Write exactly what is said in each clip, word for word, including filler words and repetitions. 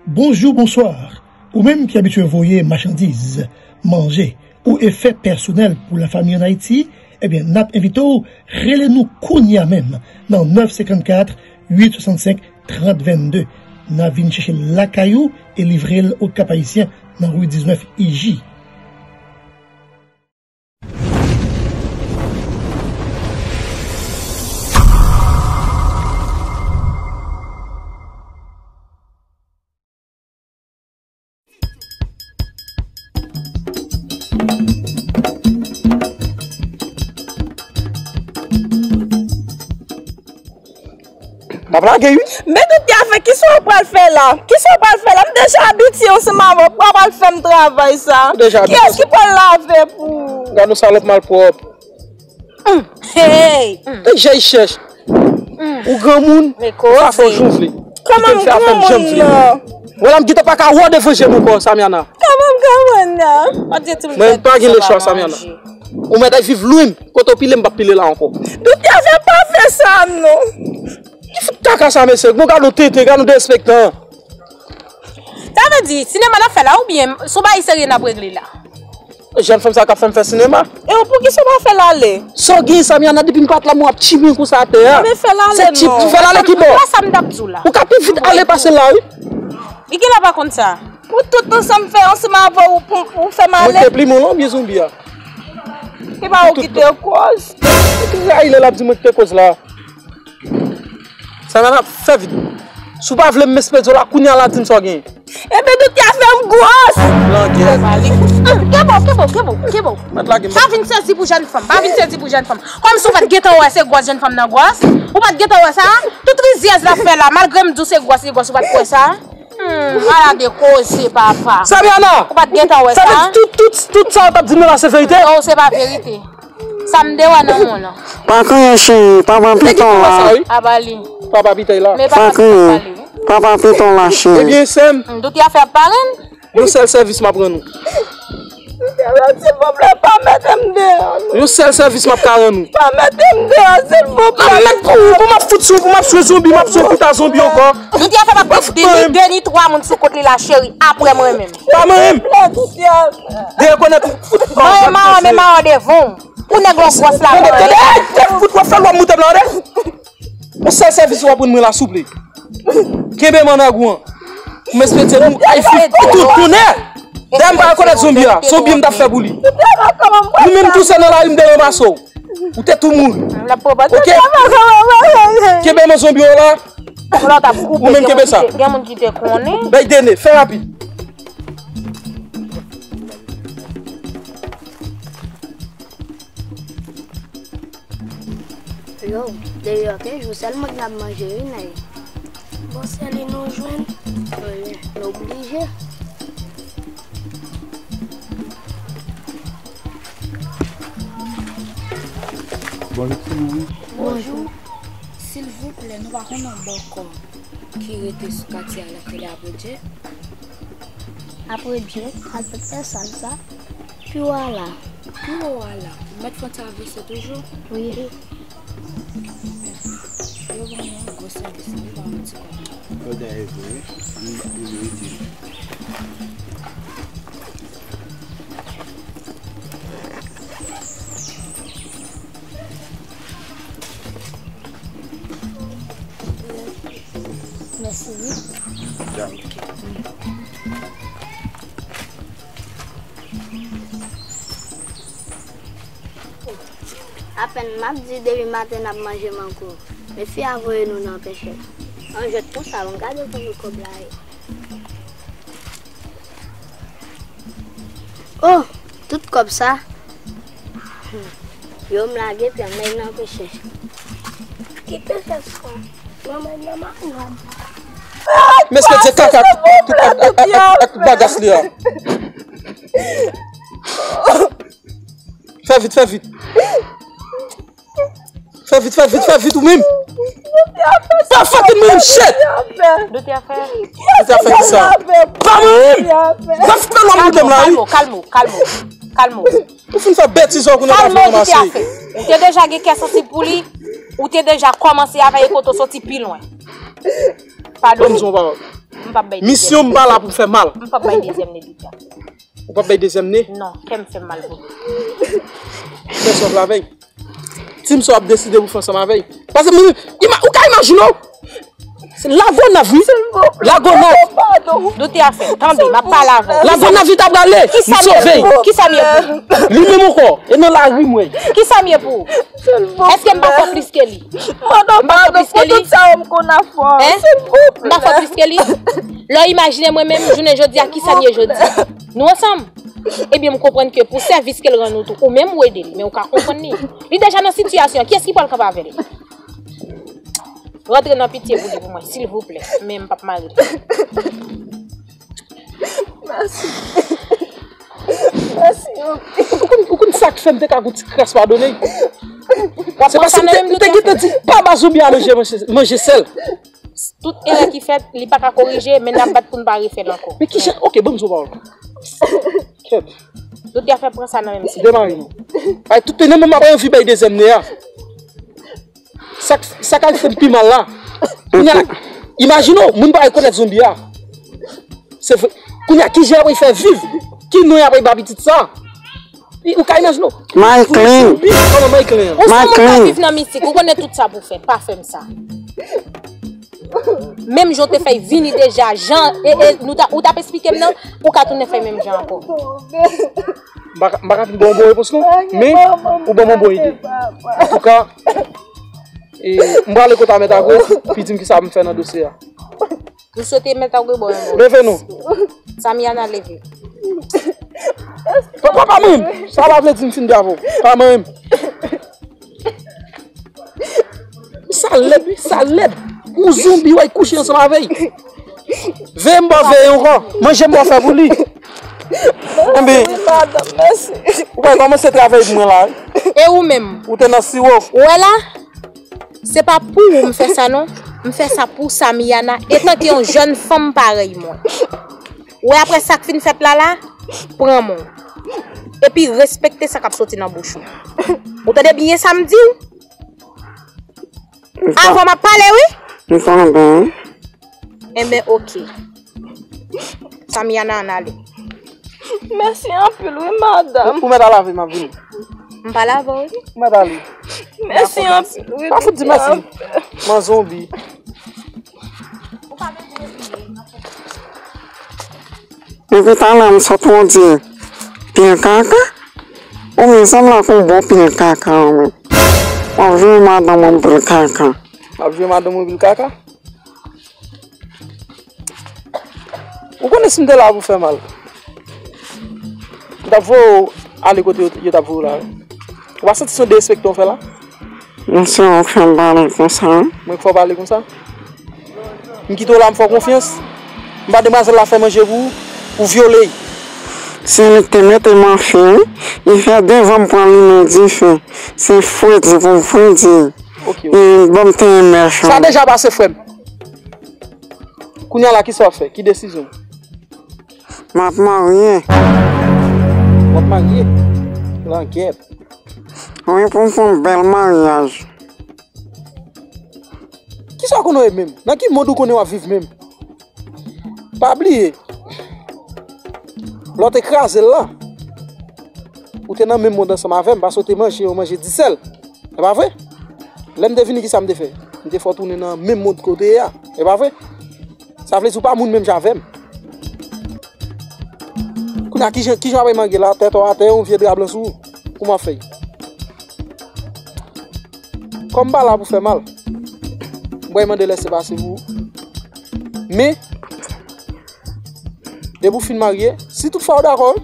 Bonjou, bonswa. Ou menm ki abitye voye machandiz, manje ou efè pèsonèl pou lafanmi ann Ayiti, ebyen, n ap envite w rele nou kounye a menm nan nèf senkannkat, uit swasannsenk, trant vennde. N a vin chèche l lakay ou e livre l Okap Ayisyen nan ri diznèf I J. M ap lage, wi. Men tout afè, kisa w pral fè la? Kisa w pral fè la? M deja abitye ansanm avè w. Ou pa pral fè m travay sa. Ou deja abitye. Kiyès ki pral lave pou ou? Gad yon salòp malpwòp. Hey! Te jay chèch. Ou granmoun, ou ka fè w jan w vle. Kite m fè afè m jan m vle. Wè la, m gentan pa ka wè w devan je m ankò, Samiana. Kòman m granmoun nan? Mwen pa gen lechwa, Samiana. Ou mèt al viv lwen m. Kote w pile, m p ap pile la ankò. Doutya, fè pa fè sa non. Ki fout kaka sa, mesye? Bon, gad nou tenten, gad nou derespektan. Sa vle di, sinema n ap fè la, oubyen se yon bagay serye n ap regle la? Jèn fanm sa k ap fè m fè sinema. E w, poukisa w pa fè l ale? Sa w gen, Samiana, depi m pa t la, mwen ap tchime konsa atè a. Ebyen, fè l ale non. Fè l ale ki bò? Sa m t ap di w la. Ou ka pi vit ale pase l la, wi. Li genlè pa konn sa. Pou tout ansanm fè ansanm avè w pou, pou fè m ale. Mwen te pli mwen lan byen zonbi a. E pa ou ki te koz. Ki rayi lè l ap di mwen ki te koz la. Sa nan ap fè vit. Si w pa vle m espedye w la kounye a la di m sa w gen. Ebyen doutya fè m gwòs. Langyèt. Kenbe w, kenbe w, kenbe w, kenbe w. Mèt lage m. Pa vin sezi pou jèn fanm, pa vin sezi pou jèn fanm. Kòmsi w pa t gentan wè se gwòs jèn fanm nan gwòs? Ou pa t gentan wè sa? Tout rizyèz l ap fè la, malgre m di w se gwòs li gwòs, ou pa t kwè sa? Hmm, ala de koze, papa. Samiana! Ou pa t gentan wè sa? Sa vle di tout, tout, tout sa w t ap di m nan la se verite? Non, se pa verite. Sa m te wè nan mwen lan. Pa kriye, cheri. Papa piton la. Aba li. Papa pitay la. Pa kriye. Papa piton la, cheri. Ebyen, sè m. M doutya fè ap parenn. Yon sèl sèvis m ap rann ou. Silvouplè, pa mete m deyò non. Yon sèl sèvis m ap ka rann ou. Pa mete m deyò, silvouplè. M ap met pou ou, pou m ap fout sou, pou m ap swe zonbi, m ap swe kouta zonbi ankò. Doutya fè m ap met de ni, de ni twa moun sou kont li la, cheri, apre mwen menm. Pa manyen m. Silvouplè, doutya. Derekonèt ou. Manyen mawa, men mawa devan w. Pou nèg lan gwòs la. Tande, tande, ey, tèt fout w ap fè lwa moute m la, tande. Yon sèl sèvis w ap rann mwen la, souple. Kenbe mannag ou an. Pou m espedye nou, ay, fout, tout, tonnè. Dayè m pa rekonèt zonbi a. Se yon byen m t ap fè pou li. Ou menm tou sèl nan lari m te ranmase w. Ou te tou mouri. Ok? Kenbe men zonbi w la. Ou menm kenbe sa. Gen moun ki te konnen. Bay de ne, fè rapid. Yo, deyò kèk jou sèlman k n ap manje wi nèg. Bon, se li nou jwenn. Wi, nou oblije. Bonjou, ti moun. Bonjou. Silvouplè, nou pa konn yon bòkò ki rete sou katye a l ap rele Apredye? Apredye, al fè sal sa. Pi wo a la. Pi wo a la. Ou mèt fè yon ti avanse toujou? Wi. Yo ban nou yon gwo sèvis, wi, pa yon ti kòb. Kòb la e vre, wi. Li, li merite. Mèsi, wi. Apèn m ap di depi maten n ap manje mango. Men fi a voye nou nan pechèch. An jwèt konsa, bon, gade kote kòb la ye. Oh, tout kòb sa. Hmm. Yo m lage pye m nan pechèch. Ki pechèch sa? Mwen mwen nan maryaj. Mesye, se kaka tout, tout ak, ak, ak, ak bagas li a. Fè vit, fè vit. Fè vit, fè vit, fè vit ou menm. Pa fucking mwen, shit. Doutya fè. Doutya fè ki sa? Pa mwen menm. Fè fè lòm ou menm la, wi. Kalme w, kalme w, kalme w, kalme w. Ou fin fè betiz ou kounye a pa vin ranmase. Ou te deja gen kè sansib pou li. Ou te deja kòmanse avè e kote w soti pi lwen. Padone. Ban m di yon pawòl. M Misyon m pa la pou fè mal. M p ap bay dezyèm ne Lydia. Ou p ap bay dezyèm ne? Non, kè m fè m mal pou li. Fè sa w vle avè l. Di m sa w ap deside pou fè ansanm avè l. Paske m, ima-, ou ka imajine w? Se Lagonav, wi. Lagonav. Doktè a fè, tande, m ap pale avè w. Lagonav li t ap prale. M sove. Kisa m ye pou ou? Li menm ankò. E nan lari m wè. Kisa m ye pou ou? Èske m pa fò plis ke li? M pa fò plis ke li? Hein? M pa fò plis ke li? Lè w imajine mwen menm, jounen jodi a, kisa m ye jodi a? Nou ansanm? Ebyen, m konprann ke pou sèvis ke l rann ou tou, ou menm ou ede li, men ou ka konprann li. Li deja nan sitiyasyon an, kiyès ki pral kanpe avè li? Rantre nan pitye pou li pou mwen, silvouplè, men m p ap mare li. Mèsi. Mèsi anpil. Ou konn, ou konn sa k fè m te ka gon ti kras padone? Se paske m te, m te gentan di pa ba zonbi a manje, manje, manje sèl. Tout erè ki fèt, li pa ka korije, men n ap bat pou n pa refè l ankò. Men kijan, ok, ban m di w pawòl. Kèt. Doktè a fè pran sa nan menm si. Demare non. Ay, tout, nan menm m ap anvi bay dezyèm ne a. Sa k, sa k al fè l pi mal la. Kounye a, imajine w, moun pa rekonèt zonbi a. Se vre. Kounye a, kijan y ap fè viv? Ki non y ap ba pitit sa? Ou ka imajine w. Mike Lin. Kòman Mike Lin? Ou se moun k ap viv nan mistik, ou konnen tout sa pou fè. Pa fè m sa. Menm jan w te fè vini deja, jan, e, e, nou ta, ou t ap esplike m nan, ou ka tounen fè menm jan ankò. M pa ka, m pa ka fin ba w bon repons non, men ou ban m yon bon ide. Antouka, e, m prale kote a Mèt Agwe, pou di m kisa m fè nan dosye a. M swete Mèt Agwe ba w yon bon repons. Leve non. Samiana, leve. Pa, pa, pa manyen m. Sa pa vle di m fin byen avè w. Pa manyen m. Sa lèd, wi, sa lèd. Yon zonbi, w al kouche ansanm avè l. Veye m ba w veye ankò. Manje m ba w fè pou li. Enben, wi, madanm, mèsi. Ou pral kòmanse travay pou mwen la, wi. E ou menm? Ou te nan siwo. Ou wè la? Se pa pou ou m fè sa, non. M fè sa pou Samiana, etanke yon jèn fanm parèy mwen. Ou wè, apre sa k fin fèt la la, pran men w. Epi respekte sa k ap soti nan bouch ou. Ou tande byen sa m di w? Avan m ap pale, wi. M konnen byen. Enben, oke. Samiana, ann ale. Mèsi anpil, wi, madanm. Ou mèt al lave, m ap vini. M pa lave w, wi. Ou mèt ale. Mèsi anpil, wi. Pa fout di mèsi. Man zonbi. Depi talè m sot ou di pil kaka. Ou menm sanble ak yon bon pil kaka ou menm. W ap jwe madanm ou pil kaka. W ap jwe madanm ou pil kaka? Ou konnen si m te la pou fè mal, m t ap voye w ale kote yo, yo t ap voye w la, wi. Ou pa santi se yon derespekte w fè la? Mesye, ou fè m pale konsa, wi. Mwen k fè w pale konsa? M kite w la, m fè w konfyans. M ba demwazèl la fè manje pou ou, ou vyole l. Se li k te mete m anfen, wi. Li fè devan m pran limen dife. Se fredi pou m fredi. Ok, ok. E ban m te yon mèch. Sa deja pase, frè m. Kounye a la, kisa w ap fè? Ki desizyon? M ap marye. W ap marye? Langèt. Wi, pou m fè yon bèl maryaj. Kisa w konnen w ye menm? Nan ki mond ou konnen w ap viv menm? Pa bliye, lè w te kraze l la, ou te nan menm mond ansanm avè m, paske w te manje yon manje disèl. E pa vre? Lè m te vini, kisa m te fè? M te fè w tounen nan menm mond ke w te ye a. E pa vre? Sa vle di ou pa moun menm jan avè m. Kounye a, kijan, kijan w ap manje la, tèt ou atè, yon vye dra blan sou ou? Kòman w ap fè? Kòm m pa la pou fè mal, m pral mande lèse pase pou ou. Men, depi w fin marye, si toutfwa w dakò, wi,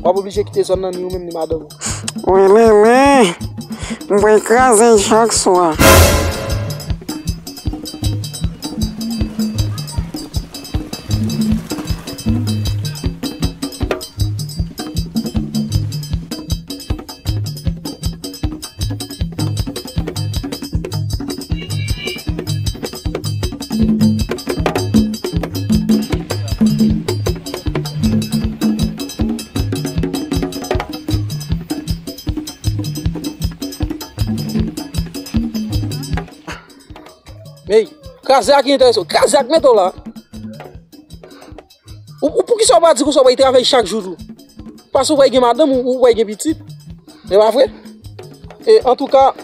w ap oblije kite zòn nan, ni ou menm, ni madanm ou. Welele, m pral kraze l chak swa. Ey, kraze a ki enterese w. Kraze a k mete w la. Ou, ou poukisa w pa di konsa w pral travay chak jou tou? Paske w pral gen madanm, ou, ou pral gen pitit. E pa vre? E, antouka,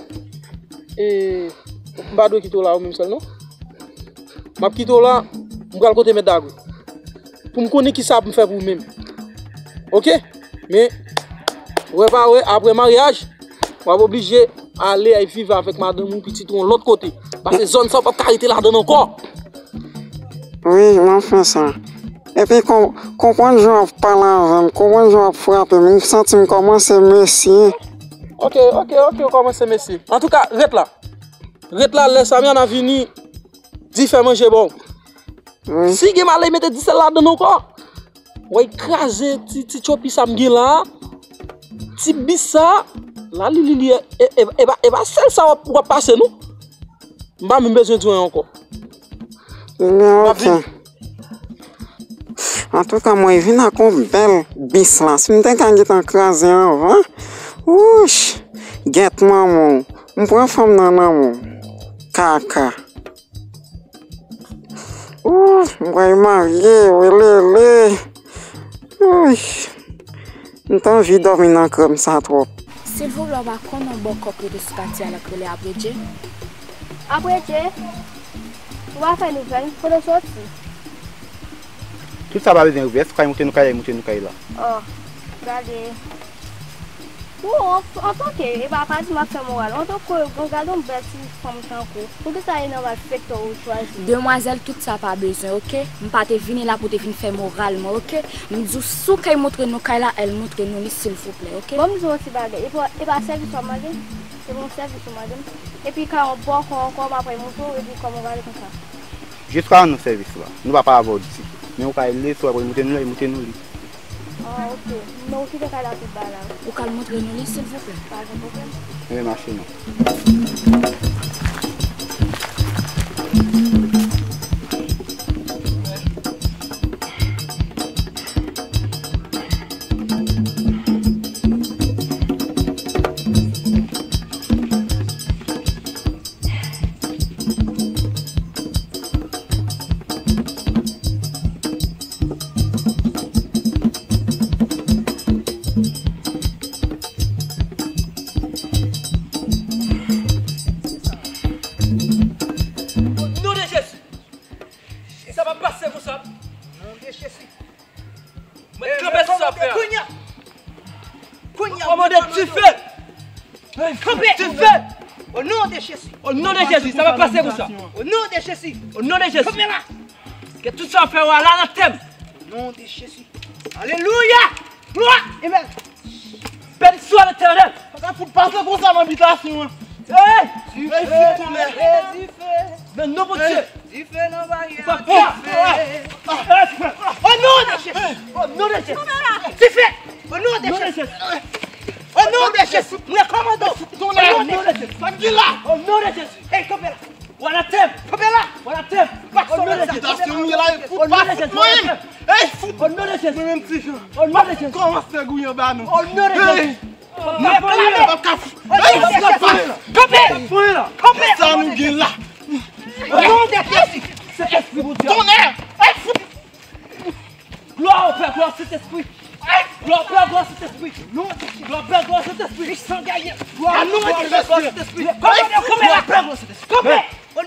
e, m pa dwe kite w la ou menm sèl non. M ap kite w la, m pral kote mèt Dagwe. Pou m konnen kisa pou m fè pou ou menm. Oke? Men, wè pa wè, apre maryaj, w ap oblije ale ay viv avèk madanm ou, pitit ou yon lòt kote. Paske zòn sa w p ap ka rete ladan l ankò. Wi, m ap fè sa. Epi kon-, konprann jan w ap pale avè m, konprann jan w ap frape m, m santi m kòmanse mesye. Oke, oke, oke, w kòmanse mesye. Antouka, ret la. Ret la, lè Samiana vini, di fè manje ba w. Wi. Si gen malè, mete disèl ladan l ankò. W ap kraze ti, ti tchopi sa m gen la. Ti bis sa. La, li, li, li, e, e, e, e pa, e pa sèl sa w ap, w ap pase, non. M pa menm bezwen di w anyen ankò. Ebyen, m ap oke. Vin. Antouka, mwen vin ak yon bèl bis la. Si m te ka gentan kraze anvan. Wouch! Gèt manman w. M pran fanm nan nan men w. Kaka. Ooh, m pral marye, welele. Ooh. M t anvi dòmi nan krèm sa twòp. Silvouplè, w pa konn yon bòkò k rete sou katye a k rele Apredye? Apredye? Ou pa fè nouvèl, kote w soti? Tout sa pa bezwen rive. Èske w ka montre nou kay la, montre nou kay la? Oh, gade. Ou, an, antanke, e pa, pa di m ap fè moral. Antanke, bon, gade yon bèl ti fanm tankou. Poukisa e nan bal sektè ou chwazi? Demwazèl, tout sa pa bezwen, oke? M pa te vini la pou te vin fè moral mwen, oke? M di w, si w kay montre nou kay la, al montre nou li, silvouplè, oke? Bon, m di w yon ti bagay. E pa, e pa sèvis w ap mande m? Se pa yon sèvis ou mande m? Epi ka yon bòkò ankò, m ap montre w, epi kòman w gade konsa? Jis ka rann nou sèvis la. Nou pa pale avè w ditou. Men ou ka rele, si w ap montre nou li, montre nou li. Ah, oke. Men ou kite kay la tout bagay la. Ou ka al montre nou li, silvouplè? Pa gen pwoblèm. Ebyen, mache non. O non de Jezi! Sa pa pase konsa! Non de Jezi! Mwen kanpe sou sa fè a. Kounye a. Kounye a. Mwen kòmande dife. Kanpe. Dife. O non de Jezi. O non de Jezi, sa pa pase konsa. O non de Jezi. O non de Jezi. Kanpe la. Ke tout sa fè a la nan tèm. O non de Jezi. Alelouya. Glwa. Amen. Benediksyon Letènèl. Pa ka fout pase konsa nan bitasyon an. Hey! Dife, dife, dife. Nan non Bondye. Dife nan baryè. Ou pa pè. Dife. O non de Jezi. O non de Jezi. Dife. O non de Jezi. O non de Jezi. Mwen kòmande w. O non de Jezi. Sa ki la? O non de Jezi. Hey, kanpe la. Ou anatèm. Kanpe la. Ou anatèm. O non de Jezi. Bitasyon mwen la, e fout pa fout mwen. Hey, fout. O non de Jezi. Mwen menm ti jan. O non de Jezi. Kòmanse gouye anba nou. O non de Jezi. Hey. Mwen pa ka. Kanpe! Kanpe! Kanpe! Sa nou gen la? O non de Jezi! Sentespri Bondye! Tonnè! Ay, fout! Glwa o Pè, glwa o Sentespri! Glwa o Pè, glwa o Sentespri! Glwa o Pè, glwa o Sentespri! Glwa o Pè, glwa o Sentespri! Kanpe! Kanpe! Kanpe!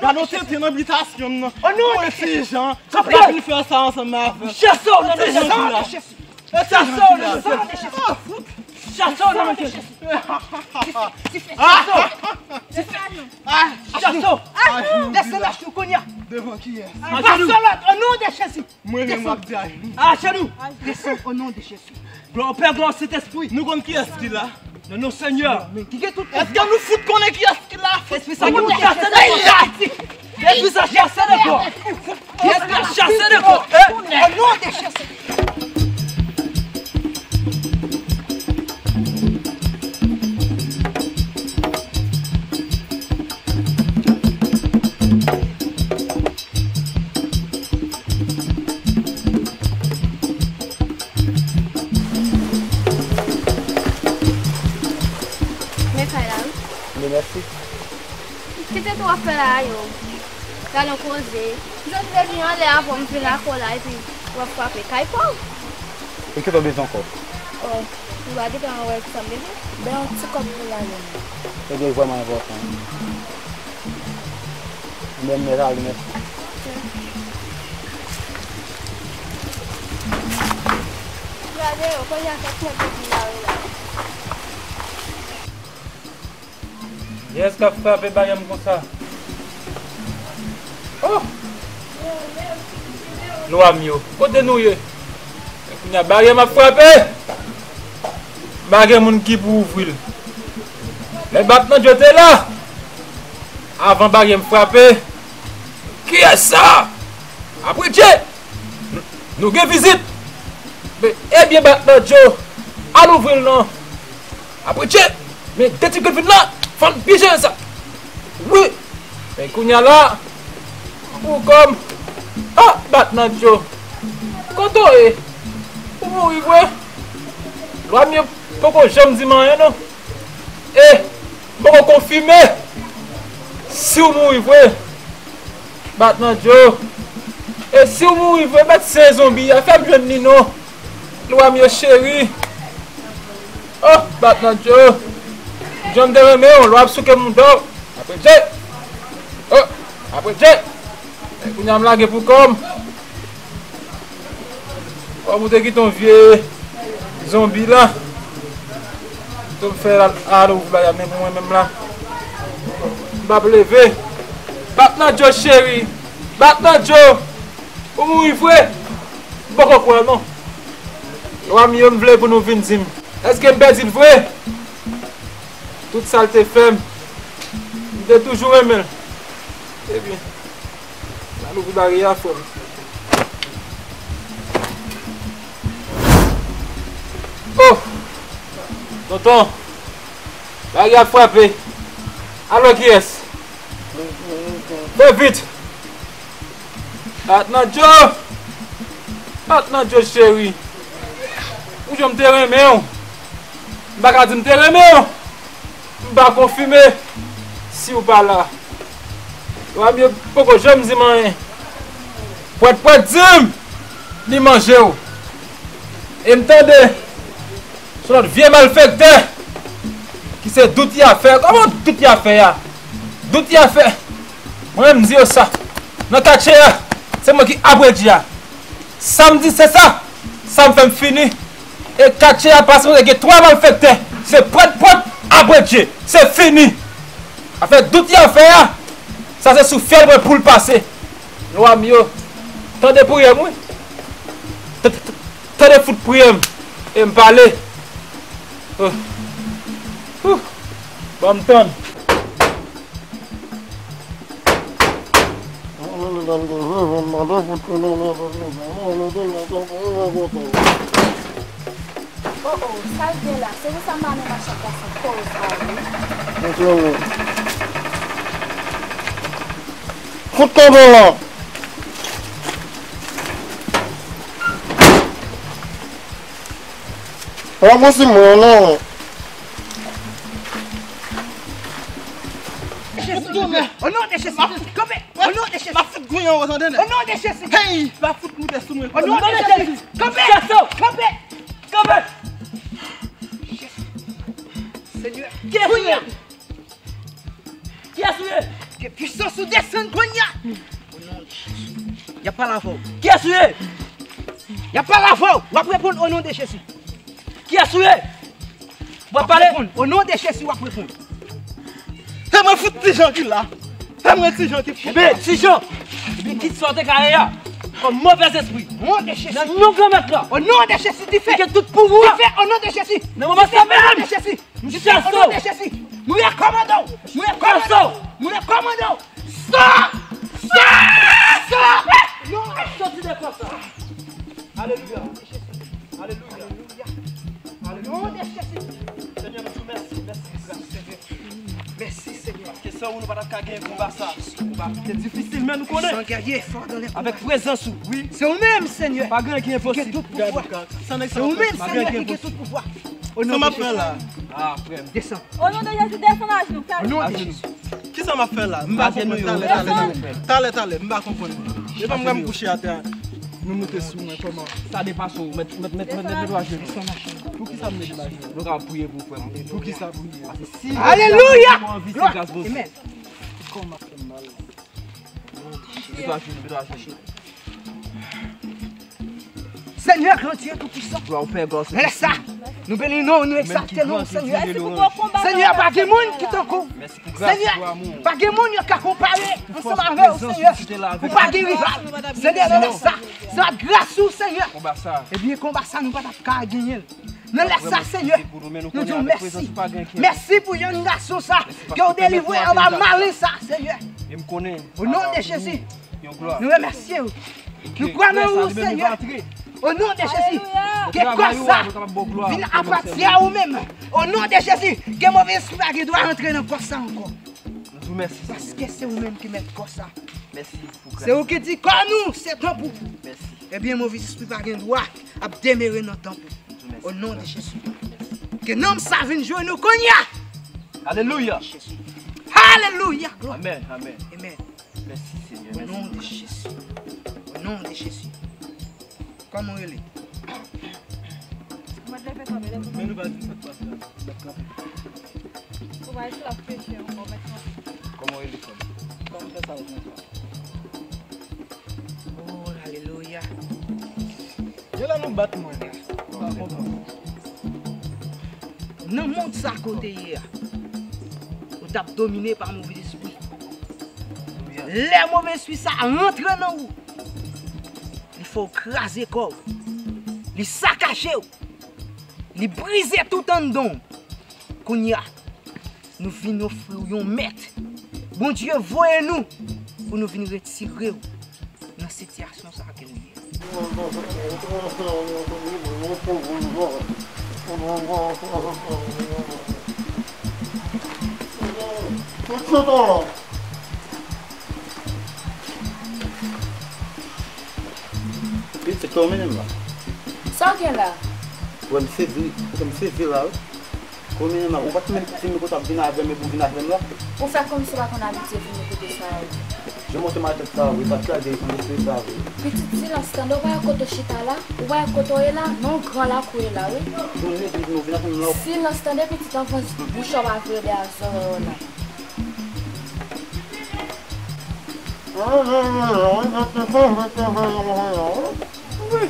Gade w tenten nan bitasyon m nan. O non de Jezi! Mwen ti jan. Kanpe! Mwen vin fè sa ansanm avè w. Chase w nan non de Jezi! Chase w nan non de Jezi! Chase w nan non de Jezi! Chase w! Chase w! Desann ajenou kounye a! Devan kiyès? Ajenou! Pase lòd, o non de Jezi! Mwen menm m ap di ajenou. Ajenou! Desann o non de Jezi! Glwa o Pè, glwa o Sentespri! Nou konn kiyès ki la? Nan non Senyè! Men ki gen tout pouvwa! Èske nou fout konnen kiyès ki la? Espri sa ki pou chase de kò! Espri sa chase de kò! Espri sa chase de kò! O non de Jezi! Men kay la wi. Men mèsi. Kite tou w ap fè la a yo. Gade yon koze. Jodi te vin anlè avan m vin lakay w la epi W ap frape kay pa w. E ki w bezwen ankò? Oh, ou pa gentan wè sa m bezwen? Ben, yon ti kòb pou lale menm. Ebyen, vrèman enpòtan. Ebyen, m mèt ale, mèsi. Ok. Gade yo, kounye a fèk nèg yo vin lare la. Kiyès k ap frape baryè m konsa? Oh! Lwa m yo, kote nou ye? Kounye a baryè m ap frape. M pa gen moun ki pou ouvri l. Lè Bat Nan Djo te la, avan baryè m frape. Kiyès sa? Apre Dje! Nou gen vizit! Men, ebyen, Bat Nan Djo, al ouvri l non! Apre Dje, men de ti grenn vin la, fò n pije sa! Wi! Men kounye a la, pou kòm, ah, Bat Nan Djo! Kote w ye? Ou mouri vre? Lwa m yo poko janm di m anyen non! E, m poko konfime si w mouri vre. Bat Nan Djo. E si w mouri vre, mèt se zonbi a, fè m jwenn li non. Lwa m yo cheri. Oh, Bat Nan Djo. Jan m te renmen w, lwa ap souke mouda w. Apre Dje. Oh, apre Dje. E kounye a m lage pou kò m. Kòm ou te kite yon vye zonbi la, tou m fè al, al ouvri bagay men pou mwen menm la. M p ap leve. Bat Nan Djo cheri. Bat Nan Djo. Ou mouri vre? M poko kwè non. Lwa m yo, m vle pou nou vin di m. Èske m pèdi l vre? Tout sa l te fè m, m te toujou renmen l. Ebyen, m al ouvri baryè a, frè m. Oh! Tonton, baryè a frape. Alo, kiyès? Fè vit! Bat Nan Djo! Bat Nan Djo cheri! Ou jan m te renmen w! M pa ka di m te renmen w! M pa konfime si w pa la. Lwa m yo poko janm di m anyen. Pwèt pwèt di m li manje w. E m tande se yon lòt vye malfektè ki se Dout Yafè. Kòman Dout Yafè a? Dout Yafè. Mwen menm m di yo sa. Nan katye a, se mwen ki apre Dje a. Sa m di se sa. Sa m fè m fini. E katye a pase kote gen twa malfektè. Se pwèt pwèt apre Dje. Se fini. Afè Dout Yafè a, sa se sou fyèl mwen pou l pase. Lwa m yo. Tande priyè m wi. T- t- t- Tande fout priyè m. E m pale. Oh. Ouh. Ban m tann. Oh, oh, sa l gen la? Se pou sa m pa nan machann pwason koz a wi. Fout kanpe la. An mwen si mwen non. Jezi, o non de Jezi, kanpe. O non de Jezi. M ap fout gouyen w, tande nèg. O non de Jezi. Hey, pa fout moute sou mwen. O non de Jezi. Kanpe. Kanpe. Kanpe. Jezi. Senyè. Kiyès ou ye? Kiyès ou ye? Ke pwisans ou desann kounye a. O non de Jezi. Y ap pale avè w. Kiyès ou ye? Y ap pale avè w. W ap reponn o non de Jezi. Kiyès ou ye? W ap pale? O non de Jezi, w ap reponn. Se mwen fout Ti Jan ki la. Se mwen Ti Jan ki fout la. Ebe, Ti Jan! Ebe, kit sa w te ka ye a. Kòm movèzespri. O non de Jezi. Nan non Granmèt la. O non de Jezi, dife. Ki gen tout pouvwa. Dife, o non de Jezi. Nan moman sa menm. O non de Jezi. Dife, o non de Jezi. Mwen kòmande w. Mwen kòmande w. Mwen kòmande w. Sa! Sa! Sa! Non! Soti nan kò sa. Alelouya. Alelouya. Alelouya. Non de Jezi. Senyè, nou di w mèsi. Mèsi pou gras. Mèsi, Senyè. Paske san ou, nou pa t ap ka genyen konba sa. Konba te difisil, men nou konnen. Avèk prezans ou, wi. Se ou menm, Senyè. Pa gen anyen ki enposib. Gade, gade. San nèg sa. Se ou menm, Senyè, ki gen tout pouvwa. O non de Jezi. Sa m ap fè la? Ah, frè m. Desann. O non de Jezi, desann ajenou. Fè ajenou. O non de Jezi. Kisa m ap fè la? M pa konprann. Talè, talè, talè. Talè, talè. M pa konprann. E pa m kouche atè a. Nou moute sou mwen, kòman? Sa depase w, mèt, mèt, mèt, mèt, mèt, mèt dwa jenou. Poukisa m mèt dwa jenou? Nou ka priye pou frè m. Poukisa priye? Paske si Alelouya! Mwen anvi se gras Bondye. Amen. Kòman m ap fè m mal? Mèt dwa jenou, mèt dwa jenou. Senyè, Gran Dye Toupisan. Glwa, Pè, glwa, Sentespri. Lè sa, nou beni non w, nou egzalte non w, Senyè. Senyè, pa gen moun ki tankou w. Senyè, pa gen moun yo ka konpare ansanm avè w, Senyè. Ou pa gen rival. Senyè, nan lè sa, se pa gras ou, Senyè. Ebyen, konba sa, nou pa t ap ka genyen l. Nan lè sa, Senyè, nou di w mèsi. Mèsi pou jèn gason sa ke w delivre anba malen sa, Senyè. O non de Jezi, nou remèsye w. Nou kwè nan ou, Senyè. O non de Jezi, ke kò sa vin apati a ou menm. O non de Jezi, ke move espri pa gen dwa rantre nan kò sa ankò. Paske se ou menm ki mèt kò sa. Se ou ki di kò nou se tanp ou. Ebyen, move espri pa gen dwa ap demere nan tanp ou. O non de Jezi. Ke nanm sa vin jwenn ou kounye a. Alelouya. Alelouya. Glwa. Amèn, amèn. Amèn. Mèsi, Senyè. O non de Jezi. O non de Jezi. Kòman w rele? Mwen leve kanpe, leve kanpe. Men nou pa di sa k pase la. Mèt kanpe. Ou pa esklav peche ankò, mèt kanpe. Kòman w rele, frè m? Kòman w fè sa, frè m? O, alelouya. Gen lè nou bat mwen. Ou pa konprann. Nan mond sa kote ye a, ou t ap domine pa move espri. Lè move espri sa rantre nan ou, li fè w kraze kò w. Li sakaje w. Li brize tout anndan w. Kounye a, nou vin ofri w yon mèt. Bondye voye nou pou nou vin retire w nan sitiyasyon sa ke nou ye. Pitit, kòman w mennen m la? Sa w gen la? Wè m sezi, wè m sezi la wi. Kòman w mennen m la? Ou pa t menm di m kote w ap vin avè m epi w vin avè m la? Ou fè kòmsi w pa konn abitye vini kote sa a wi. Jan w monte m atè sa a wi, pa t lage yon lespri sa a wi. Pitit, silans tande, ou pa wè kote w chita la? Ou pa wè kote w ye la? Nan yon gran lakou w ye la wi. Yon negliz nou vin avè m la. Silans tande pitit, anvan bouch ou pa vire dèyè zòrèy ou la. Wi,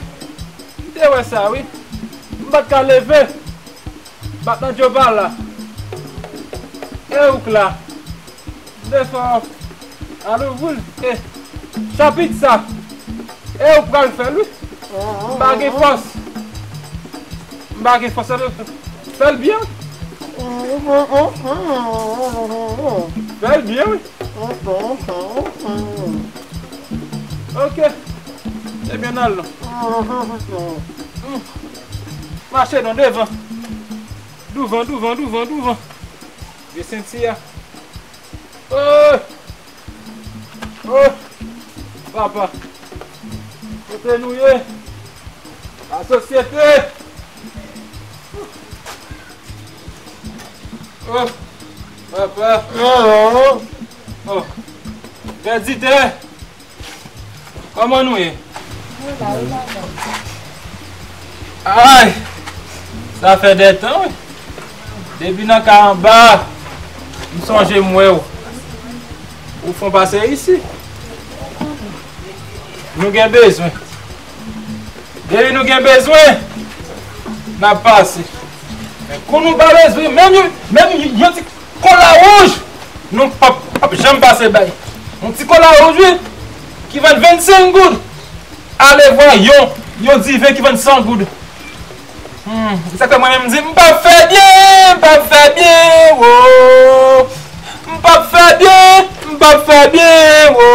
m te wè sa wi. M pa t ka leve. Bat nan djo pa la. E ou k la. M te fè w al ouvri l. E chapit sa. E ou pral fè l wi. M pa gen fòs. M pa gen fòs. Fè l byen. Fè l byen wi. Ok. Ebyen, n al non. Mache non, devan. Douvan, douvan, douvan, douvan. Vye senti a. Oh! Oh! Papa. Kote nou ye? Lasosyete! Oh! Papa! Oh! Vèditè! Kòman nou ye? Ay! Sa fè de tan, wi. Depi nan ka anba, m sonje m wè w. Ou fon pase isi. Nou gen bezwen. Depi nou gen bezwen, n ap pase. Men kou nou pa bezwen, menm yon, menm yon ti kola wouj, nou p ap, p ap janm pase bay. Yon ti kola wouj, wi, ki vann vennsenk goud. Ale vwa yon, yon diven ki vann san goud. Hmm, sa fè mwen menm m di, m p ap fè byen, m p ap fè byen, wo. M p ap fè byen, m p ap fè byen, wo.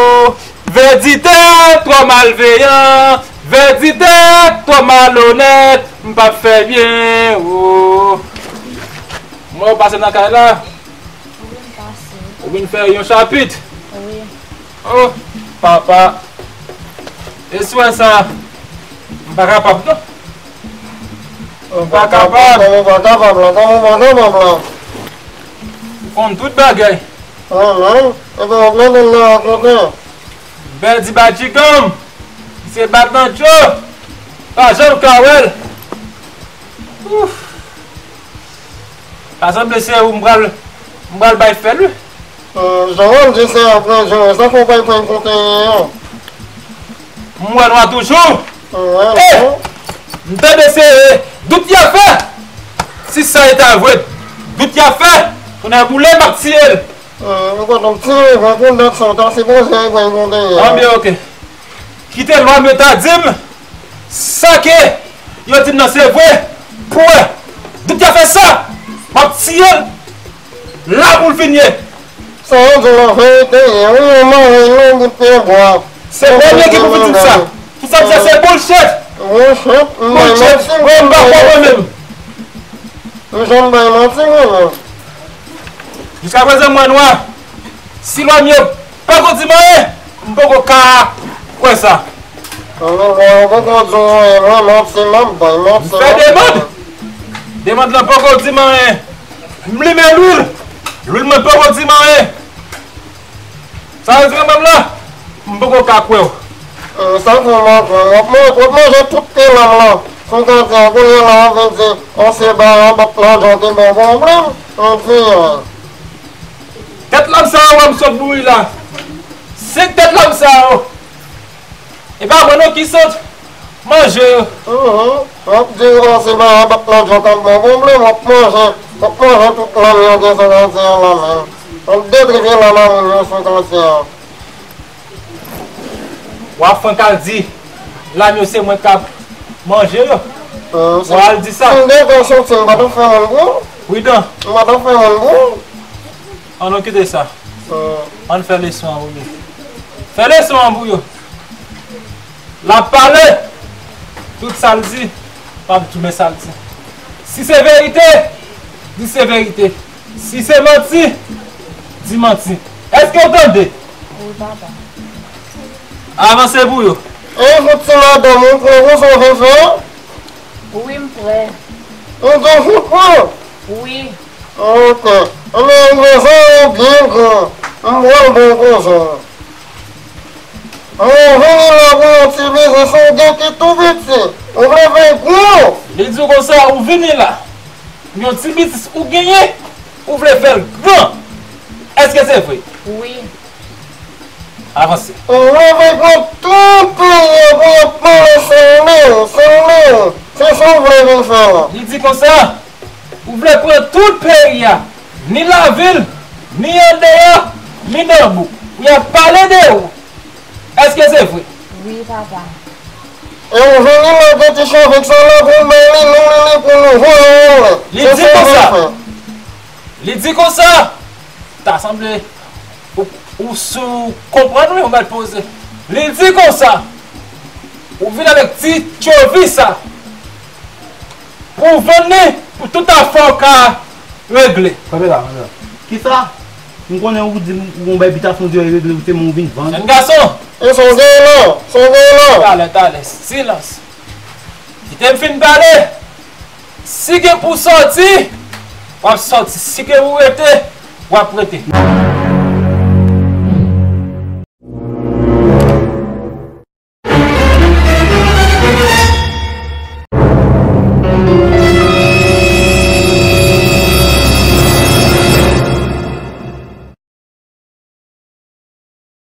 Vèditè twò malveyan, vèditè twò malonèt, m p ap fè byen, wo. Mwen w pase nan kay la. Ou vin pase. Ou vin fè yon chapit? Wi. Oh, papa. E swè sa, m pa kapab non. M pa kapab. Ou pa kapab la, kòman ou pa kapab la? Ou konn tout bagay. Ah, non. E ben, w ap mande l la, kontan. Bèdi Badjigam. Se bat nan cho, pa janm ka wè l. Ouf. Sa sanble se ou m pral, m pral bay fè l, wi. Jan w di se apre jan sa fò bay pran konte an. M wè nwa toujou. Ey! M tande se dout y ap fè. Si sa e ta vre, dout y ap fè. Kounye a boule, m ap tiye l. Mwen kontan ti revan pou dat sa w ta sipoze al pran konte an. Anben, oke. Kite lwa m yo ta di m sa ke yo di m nan se vre. Pou wè. Dout y ap fè sa. M ap tiye l la pou l fin ye. Sa yo di w la verite ye, wi, yon mari nan bout pye bwa. Se premye ki pou fin di m sa. Tout sa m di a se bullshit. Bullshit? M bay manti. Mwen m pa kwè mwen menm. M janm bay manti mwen menm. Jiskaprezan m wè nwa. Si lwa m yo poko di m anyen, m poko ka kwè sa. Anben lwa yo poko di w anyen, mwen manti m ap bay manti. M fè demann. Demann lan poko di m anyen. M limen lwil. Lwil mwen poko di m anyen. Sa yo di kanmenm la, m poko ka kwè w. Sa fè w mal, w ap man-, w ap manje tout tèt lanm lan. Sou kote a, kounye a la w ap vin di, on se ba yon bòt lanm jan te ban w pwoblèm. Anfen. Tèt lanm sa yo wè m sot bouri la. Senk tèt lanm sa yo. E pa mwen non ki sot manje yo. W ap di, o, se ba yon bòt lanm jan t ap ban w pwoblèm, w ap manje, w ap manje tout lanm yo gen sou kote a la menm. W ap detripye lanm a moun yo sou kote a. W ap fwenk al di lanm yo se mwen k ap manje yo. W al di sa. Si m te fè soti, m pa t ap fè moun pou ou? Pridan. M pa t ap fè moun pou ou? Ann nou kite sa. Ann fè leson an pou yo. Fè leson an pou yo. L ap pale. Tout sa l di, m ap tounen sa l di. Si se verite, di se verite. Si se manti, di manti. Èske w tande? Wi, papa. Avanse pou yo. E, fout ti madanm, ou prè pou sa w vin fè? Wi, m prè. Ou di w fout prè? Wi. Ok. Anben, ou bezwen ou byen gran. M pral ba w konsa. Ou vini la pou yon ti biznis ou gen ki tou piti. Ou vle fè l gwo. Li di w konsa, ou vini la. Yon ti biznis ou genyen, ou vle fè l gran. Èske se vre? Wi. Avanse. Ou vle pran tout peyi an pou y ap pale sanble w, sanble w. Se sa w vle vin fè la. Li di konsa, ou vle pran tout peyi a, ni lavil, ni andeyò, ni nan bouk. Y ap pale de ou. Èske se vre? Wi, papa. E ou vini la gen ti chavik sa la pou w bay li non li li pou nou vwa ou wè. Li di konsa. Li di konsa. Ta sanble ou, ou sou konprann wi, ou mèt poze. Li di konsa. Ou vin avèk ti tchovi sa. Pou w vann li, pou tout afè w ka regle. Kanpe la, kanpe la. Kisa? M konnen ou di m ou gon bay bitasyon di yo regle, ou se mwen ou vin vann. Jèn gason! E sa w genyen la? Sa w genyen la? Talè, talè, silans. Kite m fin pale. Si gen pou sòti, w ap sòti. Si gen pou rete, w ap rete.